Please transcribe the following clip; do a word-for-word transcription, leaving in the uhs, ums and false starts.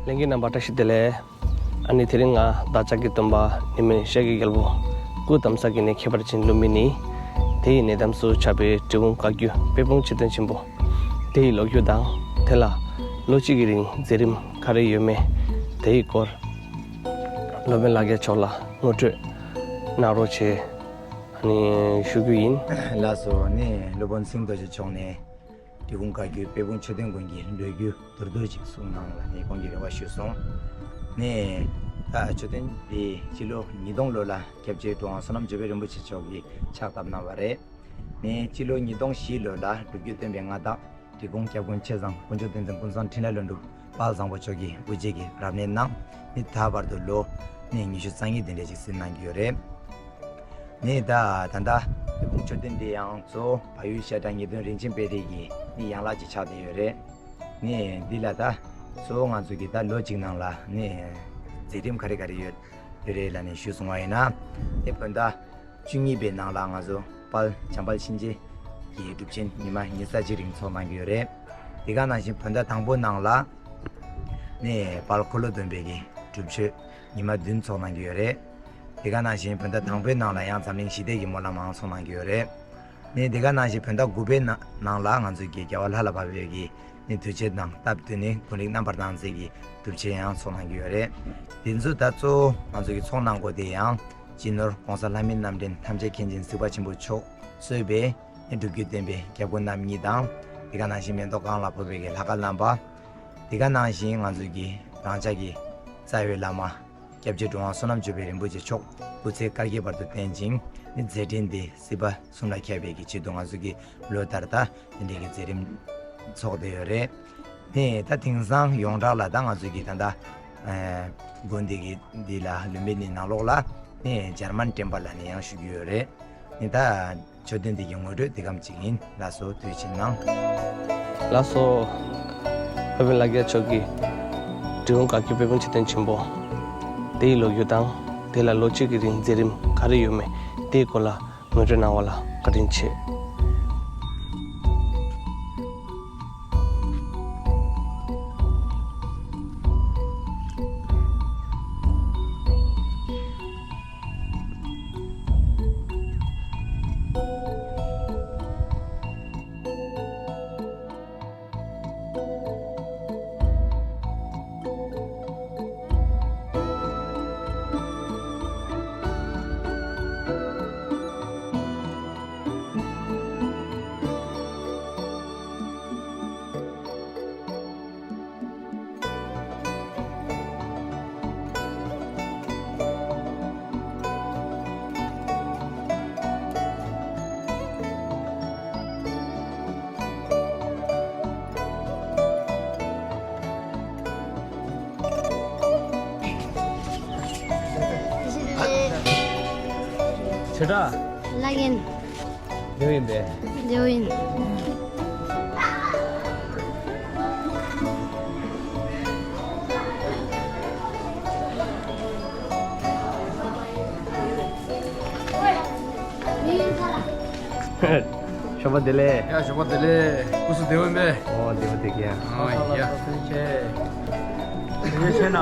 ལྷན་རྒྱས་རྣམ་པ་བཀྲ་ཤིས་བདེ་ལེགས། ཨ་ནི་དེ་རིང་ང་བདག་ཅག་གི་སྟོན་པ་ནི་མེད་ཤཱཀྱའི་རྒྱལ་པོ་སྐུ་བལྟམས་ས་གི་ནི་ཁྱད་པར་ཅན་ལུམ་བི་ནི། དེ་ཡི་ནི་དམ་སུ་ཆགས་པའི་འབྲི་གུང་བཀའ་བརྒྱུད་དཔལ་སྤུངས་མཆོད་རྟེན་ཆེན་པོ། དེ་ཡི་ལོ་རྒྱུས་དང་དེ་ལ་ལོ་གཅིག་གི་རིང་མཛད་རིམ་ག་རེ་ཡོད་མེད། དེ་ཡི་སྐོར་སློབ་དཔོན་ལགས་ཀྱི་ཕྱོགས་ལ་ངོ་སྤྲོད་གནང་རོགས་བྱེད། ཨ་ནི་ཞུ་རྒྱུ་ཡིན། ལགས་སོ། ནི་སློབ་དཔོན་སེང་རྡོ་རྗེ་མཆོག་ནས། འབྲི་གུང་བཀའ་བརྒྱུད་དཔལ་སྤུངས་མཆོད་རྟེན་དགོན་གྱི་ལོ་རྒྱུས་མདོར་བསྡུས་ཅིག་གསུང་གནང་ལ་ནི་ཁོང་གིས་རེ་བ་ཞུས་སོང་། ནས་ད་མཆོད་རྟེན་འདི་སྤྱི་ལོ་ཉིས་སྟོང་ལོ་ལ་སྐྱབས་རྗེ་གྲུབ་དབང་བསོད་ནམས་འབྱོར་པ་རིན་པོ་ཆེ་མཆོག་གིས་ཕྱག་བཏབ་གནང་བ་རེད། ནས་སྤྱི་ལོ་ཉིས་སྟོང་བཞི་ལོ་ལ་སྒྲུབ་བརྒྱུད་སྟོན་པའི་མངའ་བདག་འབྲི་གུང་སྐྱབས་མགོན་ཆེ་ཚང་དཀོན་མཆོག་བསྟན་འཛིན་ཀུན་བཟང་འཕྲིན་ལས་བློན་གྲུབ་དཔལ་བཟང་པོ་མཆོག་གིས་དབུ་འབྱེད་ཀྱི་རབ་གནས་གནང་། ནི་ད་བར་དུ་ལོ་ནི་ཉི་ཤུ་རྩ་གཉིས་དེ་འདྲ་ཅིག་ཟིན་གནང་གི་ཡོད་རེད། ནི་ད་ད་ལྟ་འབྲི་གུང་མཆོད་རྟེན་འདི་ཡང་གཙོ་བོ་བལ་ཡུལ་ཤ་ཁྲག་ཉེ་དོན་རིན་ཆེན་དཔལ་རི་གི་ནི་ཡན་ལག་ཅིག་ཆགས་བསྡད་ཡོད་རེད། ནི་འདི་ལ་ད་གཙོ་བོ་ང་ཚོ་གི་ད་ལོ་གཅིག་ནང་ལ་ནི་མཛད་རིམ་ག་རེ་ག་རེ་ཡོད་ཡོད་རེད་ལ་ནི་ཞུས་སོང་བ་ཡིན་ན། ནི་བོད་ཟླ་བཅུ་གཉིས་པའི་ནང་ལ་ང་ཚོ་དཔལ་འཇམ་དཔལ་གཤིན་རྗེ་གི་སྒྲུབ་ཆེན་ཉི་མ་ཉི་ཤུ་རྩ་གཅིག་རིང་ཚོགས་གནང་གི་ཡོད་རེད། དེ་ག་ནང་བཞིན་བོད་ཟླ་དང་པོའི་ནང་ལ་ནི་དཔལ་འཁོར་ལོ་སྡོམ་པའི་གི་སྒྲུབ་མཆོད་ཉི་མ་བདུན་ཚོགས་གནང་གི་ཡོད་རེད། དེ་ག་ནང་བཞིན་བོད་ཟླ་དང་པོའི་ནང་ལ་ཡང་འཛམ་གླིང་ཞི་བདེ་གི་སྨོན་ལམ་ཨང་ཚོགས་གནང་གི་ཡོད་རེད། ནི་དེ་ག་ནང་བཞིན་བོད་ཟླ་དགུ་པའི་ནང་ནང་ལ་ང་ཚོའི་གི་རྒྱལ་བ་ལྷ་ལ་བབས་པའི་གི་ནི་དུས་ཆེན་དང་སྟབས་བསྟུན་ནི་དགུན་རིགས་རྣམ་པར་སྣང་མཛད་ཀྱི་སྒྲུབ་ཆེན་ཡང་ཚོགས་གནང་གི་ཡོད་རེད། དེ་ཚོ་ད་གཙོ་བོ་ང་ཚོ་གི་ཚོགས་གནང་སྒོ་དེ་ཡང་སྤྱི་ནོར་༸གོང་ས་ལྷ་མིའི་རྣམ་འདྲེན་ཐམས་ཅད་མཁྱེན་ཅིང་གཟིགས་པ་ཆེན་པོ་མཆོག་གཙོས་པའི་ནི་སྒྲུབ་བརྒྱུད་བསྟན་པའི་སྐྱབས་མགོན་རྣམ་གཉིས་དང་། དེ་ག་ནང་བཞིན་མེ་ཏོག་གང་ལ་ཕོག་པའི་གི་ལྷ་ཁང་རྣམ་པ། དེ་ག་ནང་བཞིན་ང་ཚོ་གི་རང་ཅག་གི་རྩ་བའི་བླ་མ་སྐྱབས་རྗེ་གྲུབ་དབང་བསོད་ནམས་འབྱོར་པའི་རིན་པོ་ཆེ་མཆོག་སྐུ་ཚེ་བསྐལ་བརྒྱའི་བར་དུ་བརྟན་ཅིང་ནི་མཛད་འཕྲིན་འདི་སྲིད་པ་གསུམ་ལ་ཁྱབ་པའི་གི་ཆེད་དུ་ང་ཚོ་གི་ལོ་ལྟར་ད་དེ་འདྲའི་གི་མཛད་རིམ་ཚོགས་བསྡད་ཡོད་རེད། ནི་ད་དེང་སང་ཡོངས་གྲགས་ལ་ད་ང་ཚོ་གི་ད་ལྟ་ཨ་དགོན་སྡེ་གི་འདི་ལ་ལུམ་བི་ནི་ནང་ལོགས་ལ་ནི་འཇར་མན་བསྟན་པ་ལ་ནི་ཡང་ཞུ་གི་ཡོད་རེད། ནི་ད་མཆོད་རྟེན་འདི་གི་ངོ་སྤྲོད་འདི་གམ་ཅིག་ཡིན། ལགས་སོ། དུས་ཆེན་གནང་། ལགས་སོ། སློབ་དཔོན་ལགས་ཀྱི་ཕྱོགས་ཀྱི་འབྲི་གུང་བཀའ་བརྒྱུད་དཔལ་སྤུངས་མཆོད་རྟེན་ཆེན་པོ་དེའི་ལོ་རྒྱུས་དང་དེ་ལ་ལོ་གཅིག་གི་རིང་མཛད་རིམ་ག་རེ་ཡོད་མེད་དེའི་སྐོར་ལ་ངོ་སྤྲོད་གནང་བ་ལ་བཀའ་དྲིན་ཆེ། ཆེ་དྲག་ལགས་ཡིན། ལེའུ་ཡིན་པས། ལེའུ་ཡིན། ཞོགས་པ་བདེ་ལེགས། ཡ་ཞོགས་པ་བདེ་ལེགས། སྐུ་གཟུགས་བདེ་པོ་ཡིན་པས། ཨོ་བདེ་པོ་བདེ་གི་ཡ། ཨོ་ཡ། བདེ་ཆེ་ན།